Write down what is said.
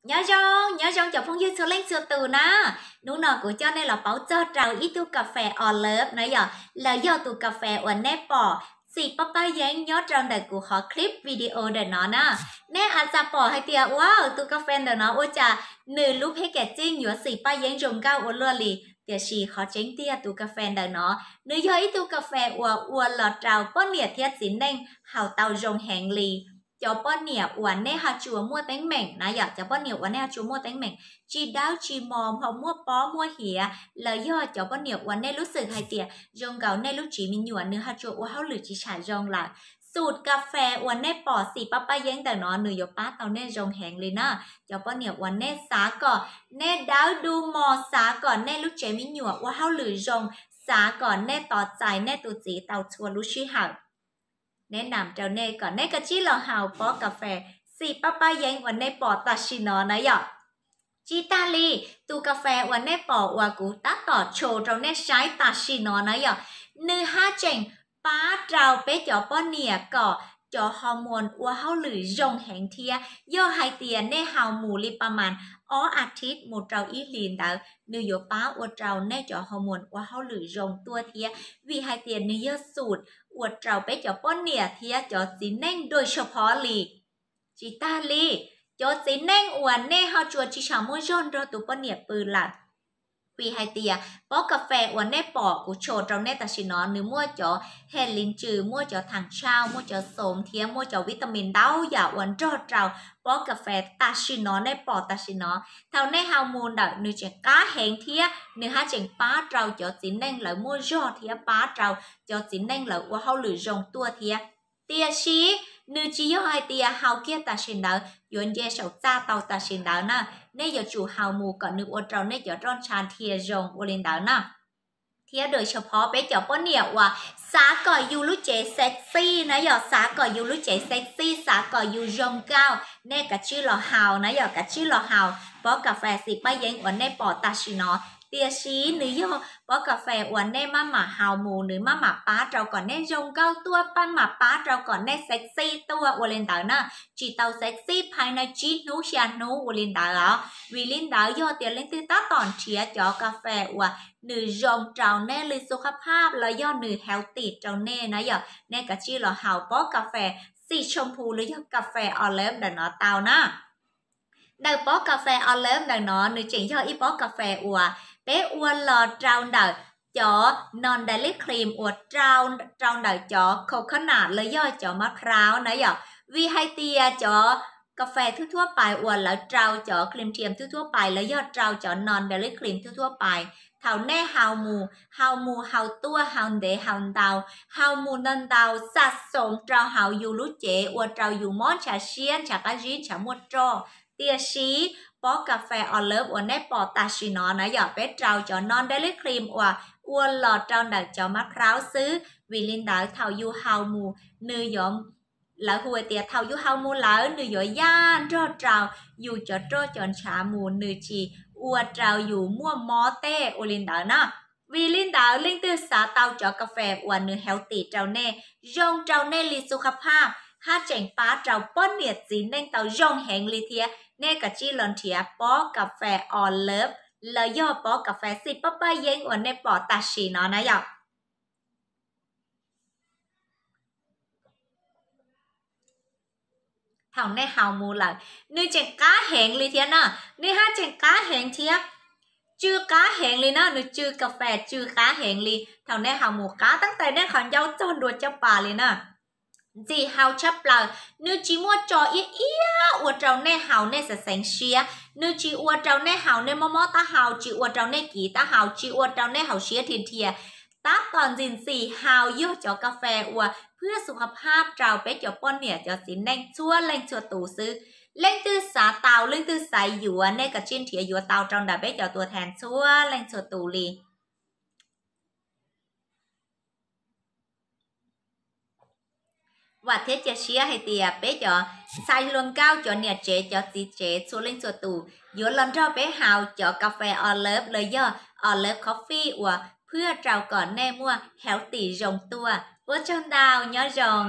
Nyob zoo, nyob zoo cov phooj ywg txhua leej txhua tus na. Hnub no kuv coj nej los paub txog rau ib tug kas fes Olive na yom, los yog tus kas fes uas nej pom xim pab pab yeeb nyob rau ntawm kuv qhov clip video ntawm no na. Nej aw txaj pom hais tias, wow, tus kas fes ntawm no ua cas nws lub packaging yuav xim pab yeeb zoo nkauj ua luaj li. Tiam sis qhov tseeb tiag tus kas fes ntawm no, nws yog ib tug kas fes uas ua los rau poj niam thiab txiv neej haus tau zoo heev li. Cov poj niam uas nej ho tsuas muaj teeb meem na yom, cov poj niam uas nej ho tsuas muaj teeb meem tsis dawb tsis mos, ho muaj pob muaj hiav, los yog cov poj niam uas nej lub xwm hais tias zoo nkaus nej lub tsev me nyuam nws ho tsuas ua hauj lwm tsis tshua zoo lawm, xim kas fes uas nej pom xim pab pab yeeb ntawm no nws yuav pab tau nej zoo heev li na. Cov poj niam uas nej xav kom nej dawb du mos, xav kom nej lub tsev me nyuam ua hauj lwm zoo, xav kom nej tos txais nej tus txiv tau txhua lub sij hawm, nej nam rau nej kom nej kav tsij los haus pob kas fes xim pab pab yeeb uas nej pom tam sim no na yom. Tsis tag li, tus kas fes uas nej pom uas kuv tab tom tso rau nej saib tam sim no na yom, nws haj tseem pab rau peb cov poj niam kom cov hormone ua hauj lwm zoo heev thiab. Yog hais tias nej haus mus li pas mas ob as thiv mus rau ib hlis ntawd, nws yuav pab ua rau nej cov hormone ua hauj lwm zoo tuaj thiab, vim hais tias nws yog xim ua rau peb cov poj niam thiab cov txiv neej dua sab phov li. Tsis tag li, cov txiv neej uas nej ho tsuas tsis tshua muaj zog nrog tus poj niam pw lawm, vim hais tias pob kas fes uas nej pom kuv tso rau nej tam sim no nws muaj cov he li ntsws, muaj cov thas tshauj, muaj cov xoom thiab muaj cov vitamin ntau yam uas nrog rau pob kas fes tam sim no nej pom tam sim no. Thaum nej haus mus ntawm nws tseem qab heev thiab nws haj tseem pab rau cov txiv neej lawv muaj zog thiab pab rau cov txiv neej lawv ua hauj lwm zoo tuaj thiab. Tiam sis nws tsis yog hais tias haus kiag tam sim ntawd yuav nce saum txaj tau tam sim ntawd na. Nej yuav tsum haus mus kom nws ua rau nej cov roj ntsha dhia zoo ua li ntawd na. Thiab dua sab phov peb cov poj niam uas xav kom yus lub cev sexy na yom, xav kom yus lub cev sexy, xav kom yus zoo nkauj, nej kav tsij los haus na yom, kav tsij los haus pob kas fes xim pab yeeb uas nej pom tam sim no. Tiam sis nws yog pob kas fes uas nej maj mam haus mus nws maj mam pab rau kom nej zoo nkauj tuaj, maj mam pab rau kom nej sexy tuaj ua li ntawd na. Tsis tau sexy phais na tsib hnub xya hnub ua li ntawd os. Vim li ntawd yog tias leej twg tab tom nrhiav cov kas fes uas nws zoo rau nej li xu qab phaj los yog nws healthy rau nej na yom, nej kav tsij los haus pob kas fes xim tshooj phu los yog kas fes olive ntawm no tau na. Ntawm pob kas fes olive ntawm no nws tseem yog ib pob kas fes uas peb ua los rau ntawm cov non dairy cream uas rau ntawm cov coconut los yog cov mab phrau na yom. Vim hais tias cov kas fes thuab thuab pais uas lawv rau cov cream thiam thuab thuab pais los yog rau cov non dairy cream thuab thuab pais, thaum nej haus mus, haus mus haus tuaj, haus ntev haus ntau, haus mus ntau ntau, xam xoom rau hauv yus lub cev ua rau yus mob ntshav siab, ntshav qab zib, ntshav muaj roj. Tiam sis pob kas fes olive uas nej pom tam sim no na yom, peb rau cov non dairy cream uas ua los rau ntawm cov mab phrau xwb. Vim li ntawd thaum yus haus mus, nws yuav, lawv hu tias thaum yus haus mus lawm nws yuav yaj nrog rau yus cov roj cov ntshav mus, nws tsis ua rau yus muaj mob tej ua li ntawd na. Vim li ntawd leej twg xav tau cov kas fes uas nws healthy rau nej, zoo rau nej li xu qab phaj, haj tseem pab rau poj niam txiv neej tau zoo heev li thiab, nej kav tsij los nrhiav pob kas fes olive los yog pob kas fes xim pab paj yeeb uas nej pom tam sim no na yom. Thaum nej haus mus lawm, nws tseem qab heev li thiab na, nws haj tseem qab heev thiab, tsw qab heev li na, nws tsw kas fes tsw qab heev li. Thaum nej haus mus qab tab tais nej qhov ncauj txog ntua caj pas li na. Ntxim haus tshaj plaws, nws tsis muaj tso iab iab ua rau nej haus nej xeev xeev siab, nws tsis ua rau nej haus nej mob mob taub hau, tsis ua rau nej kiv taub hau, tsis ua rau nej haus siab dhia dhia. Tab tom ntxim ntxim haus yog cov kas fes uas phwj xu qhab phaj rau peb cov poj niam cov txiv neej txhua leej txhua tus xwb. Leej twg xav tau, leej twg xav yuav, nej kav tsij nrhiav yuav tau rau ntawm peb cov tuas thees txhua leej txhua tus li. Vam thiab cia siab hais tias peb cov ntxhais hluas nkauj, cov niam tsev, cov txiv tsev txhua leej txhua tus yuav los nrog peb haus cov kas fes olive los yog olive coffee uas phwj rau kom nej muaj healthy zoo tuaj. Ua tsaug ntau, nyob zoo.